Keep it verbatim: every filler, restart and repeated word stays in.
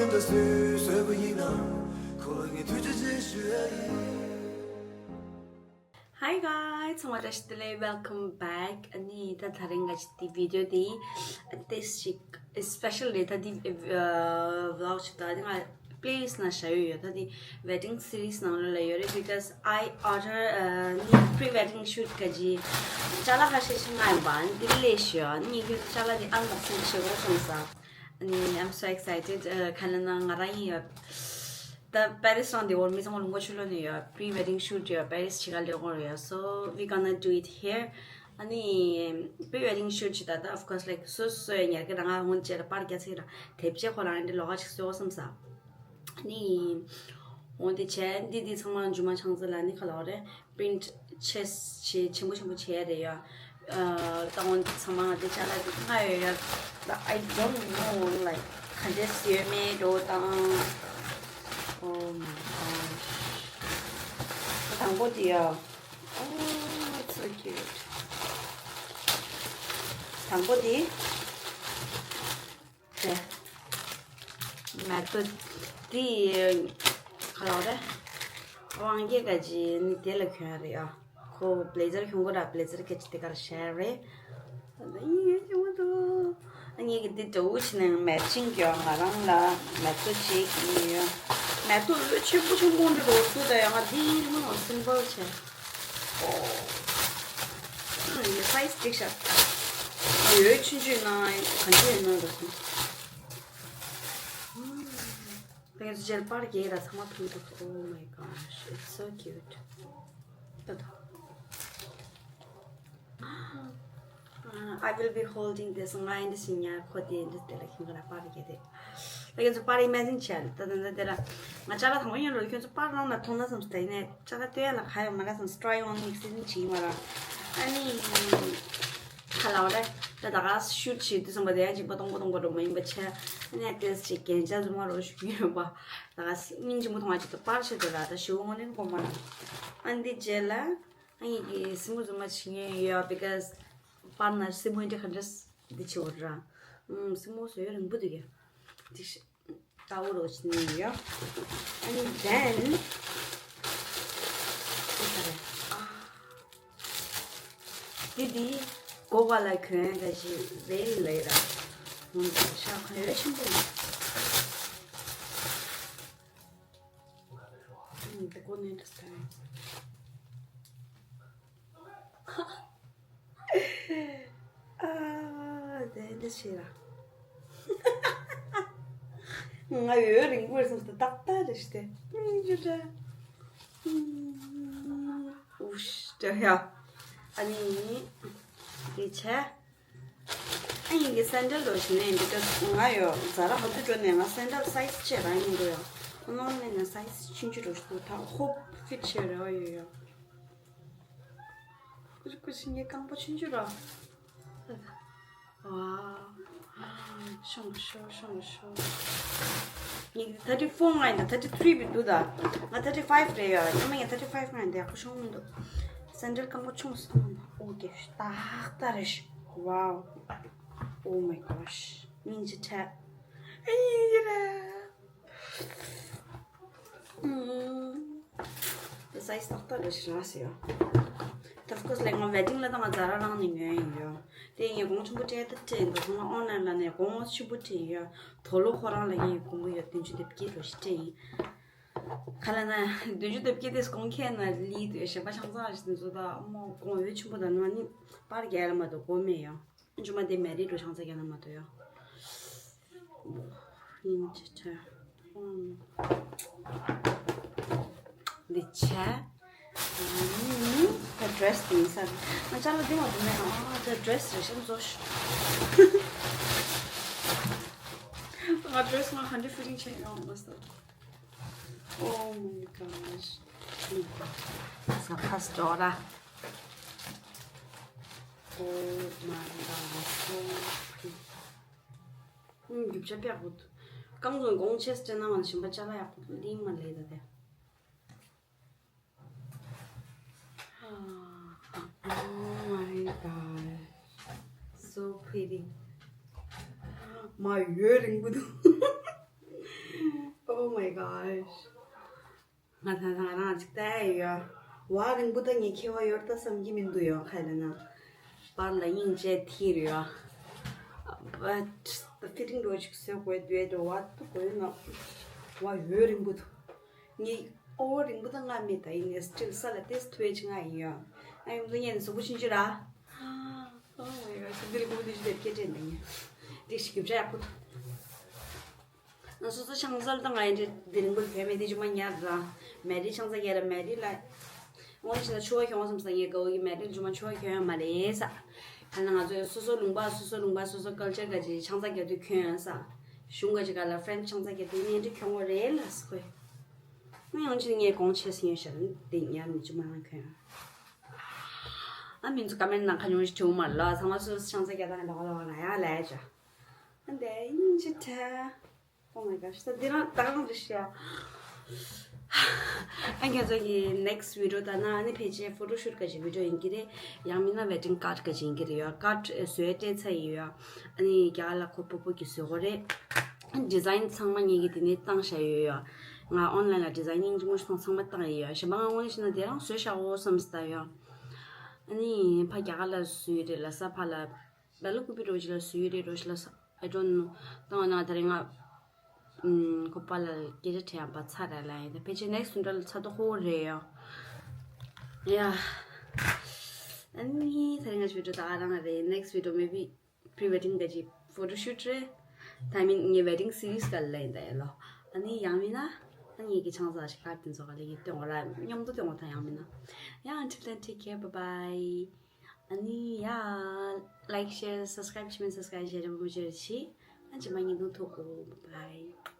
ད་སུས་གསོས་པ་ཡིན་ན་ཁོ་ལ་ངས་ཐུགས་རྗེ་ཆེ་ཞུ་ཡ་ཡིན། Hi guys, ཚང་མ་བཀྲ་ཤིས་བདེ་ལེགས། Welcome back. ཨ་ནི་ད་དེ་རིང་ག་ཅི་དེ་བི་ཌི་ཡོ་དེ་ཏེས་ཅིག་སི་པེ་ཤལ་རེད། ད་དེ་ཝི་ལོག་ཅིག་ད་དེ་ང་པི་ལེ་ལིསྚ་ནང་བཞག་ཡོད་ཡོད། ད་དེ་ཝེ་ཌིང་སི་རི་ཛི་ནང་ལོགས་ལ་ཡོད་རེད། Because I order ནི་pre wedding shoot ག་ཅི་ཅ་ལག་ཁ་ཤས་ཤིག་མངགས་ཡིན་པ། ཨ་ནི་དེ་ལས་ཤོད་ཨ་ནི་ངས་ཁྱོད་ཅ་ལག་དེ་ཨན་བྷོག་སིང་བྱེད་དགོས་བསམ་ས། ཨ་ནི་I'm so excited. ཨ་ག་ལ་ན་ང་རང་ཡིན་ཡོད། ད་པེ་རིས་རང་དེ་འོར་མི་ཚང་མ་ལུང་པ་ཆུ་ལོ་ནས་ཡོད། Pre wedding shoot ཡོད། པེ་རིས་ཕྱི་ག་ལེ་འོར་ཡོད། So we gonna do it here. ཨ་ནི་pre wedding shoot ཅི་ད་ད་of course like སོ་སོ་ཡ་ཉར་གི་རང་ང་ཧོན་ཅེ་ལ་པར་རྒྱ་ཚིག་ར་དེབ་ཅེ་ཁོ་རང་འདི་ལོག་ག་ཅིག་སོ་བསམ་ས། ཨ་ནི་འོན་ཏེ་བྱས་འདི་འདི་ཚང་མ་མཇུག་མ་ཆང་ཚ་ལ་ནི་ཁ་ལོག་རེད། པི་རིན་ཊི་ཆེ་ཆེ་ཆེན་པོ་ཆེན་པོ་བྱས་རེད་ཡ། ཨ་ད་འོན་ཚང་མ་དེ་ཅ་ལག་དེ་ལྔ་ཡོད་ཡ། But I don't know like ག་འདྲས་ཡོད་མེད་འགྲོ་དང་། Oh my gosh. དང་པོ་དེ་ཡ། Oh, it's so cute. དང་པོ་དེ། དེ། མེ་ཏོག་དེ་ག་ལ་རེད། དབང་སྐྱེས་ག་ཅི་ནི་དེ་ལ་གྱོན་རེད་ཨ། ཁོ་བི་ལེ་ཛར་གྱོན་གོ་ར། བི་ལེ་ཛར་ག་ཅི་དེ་གར་ཤར་རེད། ད་ཡིན་ཡོད་ཀྱི་མ་འདུག་ཨ་ངས་ཀྱི་འདི་འདྲ་བོ་བྱས་ནས་མེ་ཅིང་གྱོན། ང་རང་ལ་མེ་ཏོག་ཅིག་ཡིན་ཡོད། མེ་ཏོག་འོད་ཆེན་པོ་ཆེན་པོ་འདྲ་བོ་འདུག་ད་ཡང་ང་འདི་ཡིན་གྱི་མ་འདུག་སིམ་པལ་བྱས། ཨོ། ཡ་སའི་ཛི་འགྲིག་ཤག་འོད་ཆུང་ཆུང་ནང་གང་ཅི་ཡོད་ན་འགྲོ་སོང་། ད་ངས་ཚོ་ཇེལ་པར་རྒྱག་ར་ཚང་མ་ཐུག་འདུག Oh my gosh, it's so cute. ད་ད། I will be holding this. ང་ཨེ་འདྲ་ཞིག་ཉར། ཁོ་དེ་ཨེ་འདྲ་དེ་ལ་ཁྱིམ་ག་ལ་པར་རྒྱག་དེ། ད་ངས་ཚོ་པར་ཨི་མེ་ཇིན་བྱས་ད་ད་ད་དེ་ལ་ང་ཅ་ལག་དང་པོ་ཡིན་རོ། ཁྱོད་ཚོ་པར་ནང་ལ་མཐོང་ན་བསམ་སྟེ་ཡིན་ནས་ཅ་ལག་སྟོན་ཡ་ལ་ག་ཡོད་མ་ར་བསམ། Try on exciting བྱེད་མ་ར། ཨ་ནི་ཁ་ལ་བ་རེད། ད་ད་ག་ཤུ་ཊི་བྱེད་དུས་ཙམ་པ་དེ་ཡང་གཅིག་པ་སྟོང་པ་སྟོང་པ་འགྲོ་མ་ཡིན་པ་བྱས། ཨ་ནི་ཏེས་ཅིག་རྒྱན་ཆ་རྫུན་མ་རོ་ཞུ་གི་ཡོད་པ། ད་ག་སྙིང་རྗེ་མོ་མཐོང་བ་ཅིག་ཏུ་པར་ཆེ་དུ་ལ་ད་ཞུ་འོང་ནི་གོ་མ་ར། ཨ་འདི་རྗེས་ལ། ཨ་ངེད་ཀྱི་སྲིན་མོ་རྫུན་མ་བྱེད་མཁན་ཡོད་because པར་ན་སྲིན་མོ་འདི་ག་འདྲ་འདི་བྱེད་འོ་ར། ཨུམ་སྲིན་མོ་བཟོ་ཡ་རིང་པོ་འདུག་གས། འདི་ཤ་ལྟ་བུ་རོ་ཞིག་ནི་ཡོད། ཨ་ནི་then འདི་ག་རེད། ཨ་འདི་འདི་སྒོ་ག་ལ་གྱོན་ད་ཞིག་very ལེགས་ར། ཧུམ་ཤ་ཁ་ཡོད་ཆེན་པོ་ཡོད། ཨུམ་འདི་གོ་ནས་འདྲ་སྟེ། ཨ། དེ་འདི་ཤེས་ར། ང་ཡོད་རིང་པོར་སོང་སྟེ་ཏག་ཏག་རེད་ཤི་སྟེ། ཨུ་ཤ་ཡ། ཨ་ནི་དེ་ཆེ། ཨ་ཡིན་གྱི་སེན་ཌལ་འགྲོ་ཞིག་ནས་འདི་ལྟར་ང་ཡོད་ཛ་ར་ཧ་ཏུ་འགྲོ་ནས་ང་སེན་ཌལ་སའི་ཛི་ཆེ་རང་ཡིན་འགྲོ་ཡོད། ཁོ་ནོར་ནས་ན་སའི་ཛི་ཆུང་ཆུང་འགྲོ་ཞིག་འདུག་ད་ཧོབ་ཕིཊ་ཆེ་རེ་བ་ཡོད་ཡོད། ཀུ་ཤི་ཀུ་ཤི་ངའི་རྐང་པ་ཆུང་ཆུང་ར། ཝའོ། ཤོང་ཤོ་ཤོང་ཤོ། ངས་ཐར་ཊི་ཕོར་ང་ཡིན་ད། ཐར་ཊི་ཐི་རི་བི་འདུག་ད། ང་ཐར་ཊི་ཕའིབ་རེད་ཡ། སྔོན་མ་ངས་ཐར་ཊི་ཕའིབ་ང་ཡིན་ད་ཡག་པོ་ཤོང་མི་འདུག་སེན་ཌལ་རྐང་པ་ཆུང་སོང་། ཨོ་ཀེ། ཏག་ཏག་རེད་ཤག་ཝའོ། Oh my gosh. སྙིང་རྗེ་ཁྲལ། ཨེ་ཡིན་རེད། ཨུམ། དེ་སའི་ཛི་ཏག་ཏག་རེད་ཤག་རང་ཟེར་ཡོད། ད་ཨོཕ་ཀོར་སི་ལའིག་ང་ཝེ་ཌིང་ལ་ད་ང་ཛ་ར་རང་ནས་ཉོས་ཡིན་ཡོད། དེ་ངས་གོང་ཆེན་པོ་སྤྲད་ད་སྤྲད་ཡིན་ད། ཚང་མ་ཨོན་ལན་ལ་ནས་གོང་ཆེན་པོ་སྤྲད་ཡིན་ཡོད། དོ་ལོ་ཁོ་རང་ལ་ངས་གོང་པོ་ཡོད་བདུན་ཅུ་དོན་བརྒྱད་འགྲོ་ཞིག་སྤྲད་ཡིན། ག་ལ་ན་བདུན་ཅུ་དོན་བརྒྱད་དེ་གོང་ཁེ་ན་ལི་དུ་གཞན་པ་ཆང་ཚང་ཞིག་དེ་ཚོ་ད་མོ་གོང་འོས་ཆེན་པོ་ད་ནོ་ནི་པར་རྒྱག་ལ་མ་གཏོགས་གོ་མེད་ཡོད། ཇུ་མ་དེ་མེ་རི་འགྲོ་ཆང་ས་རྒྱག་ན་མ་གཏོགས་ཡོད། ཡིན་ཅི་ཆ། འདི་ཆ། ད་ཌི་རེ་སི་དེ་ཡིན་ས་རེད། ང་ཅག་ལ་འདི་མ་འདུག་མེད་ཨ། ད་ཌི་རེ་སི་རེད་ཤག་བཟོ་ཤག་ང་ཌི་རེ་སི་ང་ག་འདྲ་ཕི་ལིང་བྱས་ཡོང་མ་སོང་། Oh my gosh. ས་ཁ་སི་ཏོ་ར། Oh my god, so pretty. ཨུམ། རྒྱུ་ཆ་དཔེ་ཡག་པོ་འདུག་རྐང་བཙུགས་གོང་ཆེ་སི་ཏྲེ་ནང་ང་ཞིམ་པ་ཅ་ལག་ཡག་པོ་འདུག་ལིང་མ་ལེ་ད་དེ། Oh my god, so pretty. མ་ཡོད་རིང་པོ་འདུག Oh my gosh. ང་ད་ང་རང་ཅིག་ལྟ་ཡ་ཡོད། བ་རིང་པོ་ད་ངས་ཁྱེར་བ་ཡོད་ད་བསམ་གྱི་མི་འདུག་ཡོད་ཁ་ལ་ན། པར་ལ་སྙིང་རྗེ་ཐིར་ཡོད། But the fitting འགྲོ་ཅིག་བཟོས་དགོས་འདུག་འགྲོ་བ་ཏུ་དགོས་ན། བ་ཡོད་རིང་པོ་འདུག་ངས་ཨོ་རིང་པོ་ད་ང་མེད་ད་ཡིན་ནས་still ས་ལ་ཏེས་ཐུ་ཨེ་ཆི་ང་ཡིན་ཡོད། ཨ་ཡོང་ཚོ་ངས་ནས་གཟུགས་པོ་ཆུང་ཆུང་ར། Oh my god, so འདི་ལ་ཀུ་འདི་ཞིག་བེད་སྐད་དྲན་འདི་ངས། འདི་ཞིག་རྒྱུ་ཆ་ཡག་པོ་འདུག་ང་སོ་སོ་ཆང་ས་ལ་ད་ང་ཡི་འདྲ་དེ་རིང་པོ་གྱོན་མེད་དེ་ཅུང་མ་ཉར་ར། མེ་རི་ཆང་ས་རྒྱ་ར་མེ་རི་ལ། འོང་ཞིག་ན་ཆུ་བ་གྱོན་བསམ་ས་ངས་དགའ་བོ་གི་མེ་རི་ཅུང་མ་ཆུ་བ་གྱོན་ཡ་མ་རེད་ས། ད་ནི་ང་ཚོས་སོ་སོ་ལུང་པ་སོ་སོ་ལུང་པ་སོ་སོ་ཀལ་ཅར་ག་ཅིག་ཆང་ས་རྒྱ་དུས་གྱོན་ཡ་ས། གཞུང་ག་ཅིག་ག་ལ་ཕྲེན་ཆང་ས་རྒྱ་དུས་ཉན་འདྲི་གྱོན་དགོས་རེད་ལ་ས་ཁོས། ང་ཡང་ཅིག་ངས་གོང་ཆེ་སེ་ཡོད་ཤར་དེ་ཉར་མི་ཅུང་མ་རང་གྱོན་ཡ། ཨ་མི་ཚོ་ཀ་མེན་ནང་ཁ་ཉུང་ཞིག་བྱུང་མ་ལ་ཚང་མ་སོ་སོ་ཆང་ས་རྒྱ་དང་ལོག་ལོག་ང་ཡ་ལས་ཅ། ཨ་འདས་སྙིང་རྗེ་ཐལ། Oh my gosh, ད་འདི་རང་ད་རང་རེད་ཤག་ཨ་ཁྱེད་ཚོ་གི་next video ད་ན་ཨ་ནི་ཕལ་ཆེར་photo shoot ག་ཅིག་video ཡིན་གྱི་རེད། ཡང་མིན་ན་wedding card ག་ཅིག་ཡིན་གྱི་རེད་ཡོད། card བཟོས་སྤྲད་ཚར་ཡོད་ཡོད། ཨ་ནི་རྒྱ་གར་ལ་ཁོ་པོ་པོ་གི་བཟོས་གོ་རེད། design ཚང་མ་ངེད་ཀྱི་དེ་ནས་བཏང་བཞག་ཡོད་ཡོད། ང་online ལ་design སྙིང་རྗེ་མོ་ཞིག་མཐོང་ཚང་མ་བཏང་ཡོད་ཡོད། གཞན་པ་ང་དངོས་གནས་བྱས་ན་དེ་རང་བཟོས་བཞག་འོ་བསམ་སྟ་ཡོད། ཨ་ནི་ཕ་རྒྱ་གར་ལ་བཟོས་རེད་ལ་ས་ཕ་ལ། ལ་ལ་ཀུ་པི་རོ་ཅི་ལ་སུ་ཡི་རེ་རོ་ཅི་ལ་ས་I don't know། ཏང་ན་ད་རེ་ང་ཁོ་པ་ལ་སྐད་ཆ་དྲན་པ་ཚ་ར་ལ་ཡིན་ད་ཕལ་ཆེར་next འདྲ་ལ་ཚ་ཏོ་ཧོ་རེ་ཡོ། ཡ། ཨ་ནི་ད་རེ་ང་ཆུ་འགྲོ་ད་ཨ་རང་རེད། next video maybe pre wedding ག་ཅི་photo shoot རེད། ད་མིན་ངའི་wedding series ག་ལ་ཡིན་ད་ཡ་ལོ། ཨ་ནི་ཡང་མིན་ན་ཨ་ངེད་ཀྱི་ཆང་ས་ཞིག་ཀར་དེ་ཚོ་ག་ལ་ཡིན་སྟོན་འོ་ར་མཉམ་དུ་སྟོན་འོ་ད་ཡང་མིན་ན། ཡ། until then, take care, bye bye. ཨ་ནི་ཡ། like, share, subscribe བྱེད་མིན་subscribe བྱེད་རེ་མོ་བྱེད་རེ་ཆི། ཨ་ཅི་མ་ཉིན་དུ་ཐོག་གོ། bye bye.